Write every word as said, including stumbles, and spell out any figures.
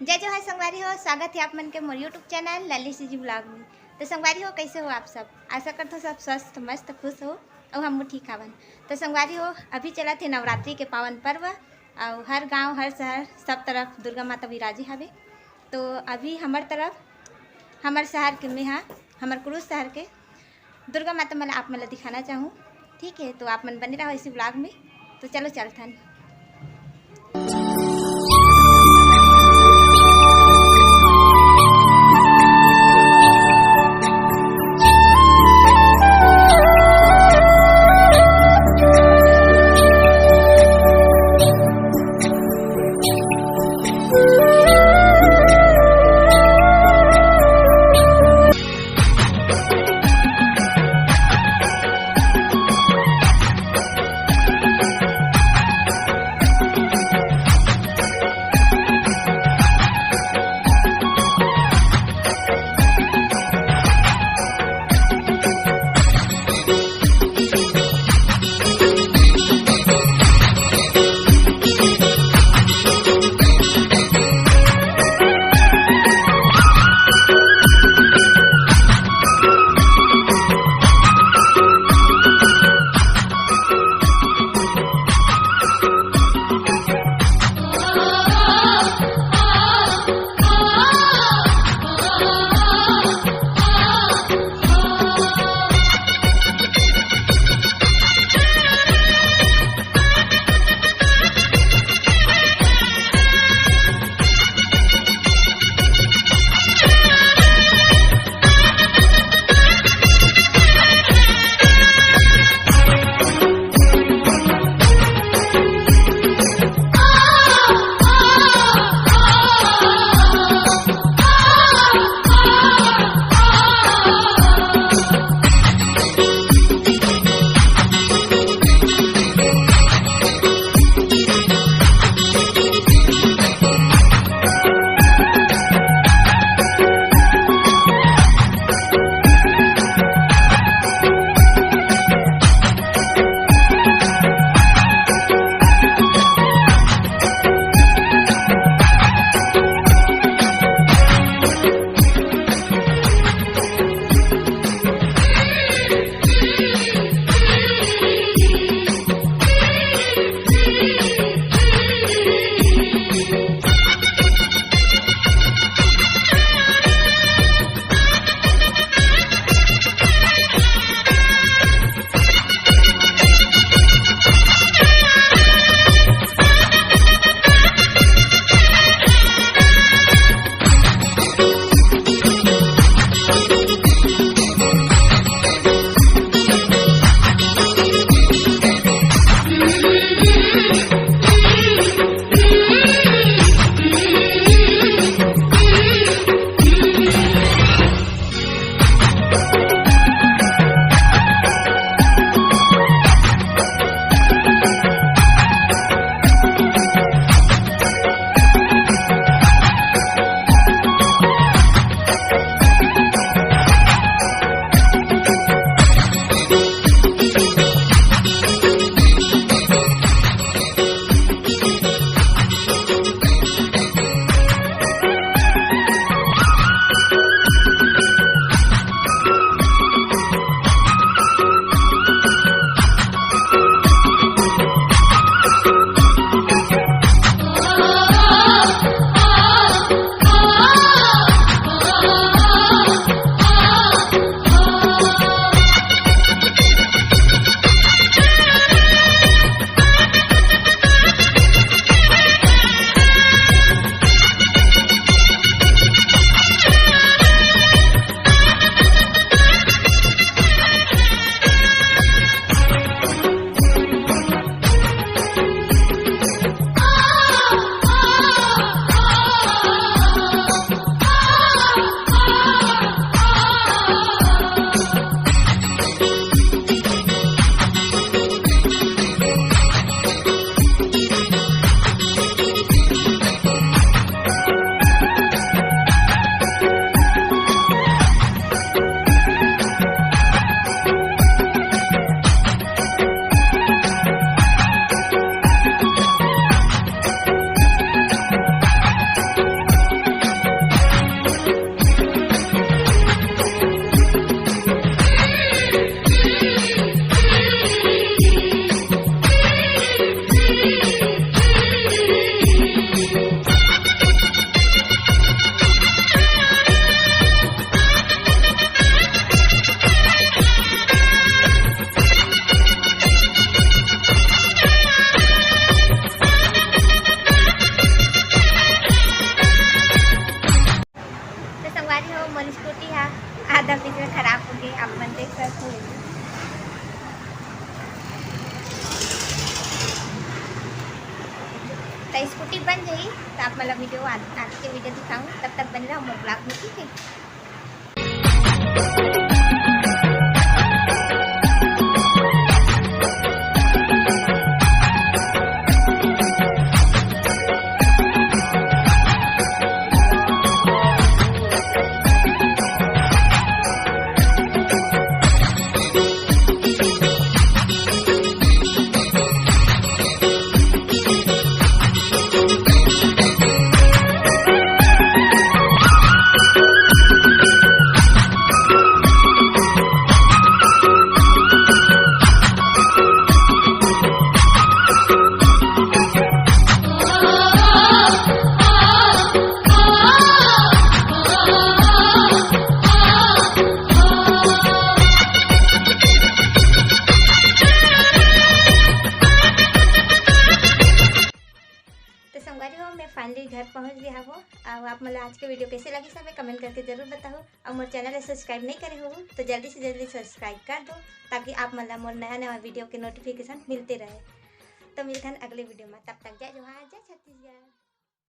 जय जोहार संगवारी हो, स्वागत हे आप मन के मोर YouTube चैनल ललित सीजी ब्लॉग में। तो संगवारी हो, कैसे हो आप सब? आशा करत हो सब स्वस्थ, मस्त, खुश हो, अउ हम ठीक हावन। तो संगवारी हो, अभी चलत हे नवरात्रि के पावन पर्व, अउ हर गांव, हर शहर, सब तरफ दुर्गा माता विराजे हवे। तो अभी हमर तरफ, हमर शहर के, मेहा हमर कुरुद शहर के दुर्गा माता मन आप मन ला दिखाना चाहूँ। ठीक है, तो आप मन बने रहो इसी ब्लॉग में। तो चलो चलथन। तो आप मन ला वीडियो आज, आज के वीडियो दिखाऊँ, तब तक बने रहो मोर ब्लॉग में, ठीक है। तो संगवारी हो, मैं finally घर पहुंच गया हूँ। और आप मन ला आज के वीडियो कैसे लगी, सब कमेंट करके जरूर बताओ। और मोर चैनल ला सब्सक्राइब नहीं करे हो तो जल्दी से जल्दी सब्सक्राइब कर दो, ताकि आप मन ला मोर नया नया वीडियो के नोटिफिकेशन मिलते रहे। तो मिलथन अगले वीडियो में, तब तक जय जोहार, जय छत्तीसगढ़।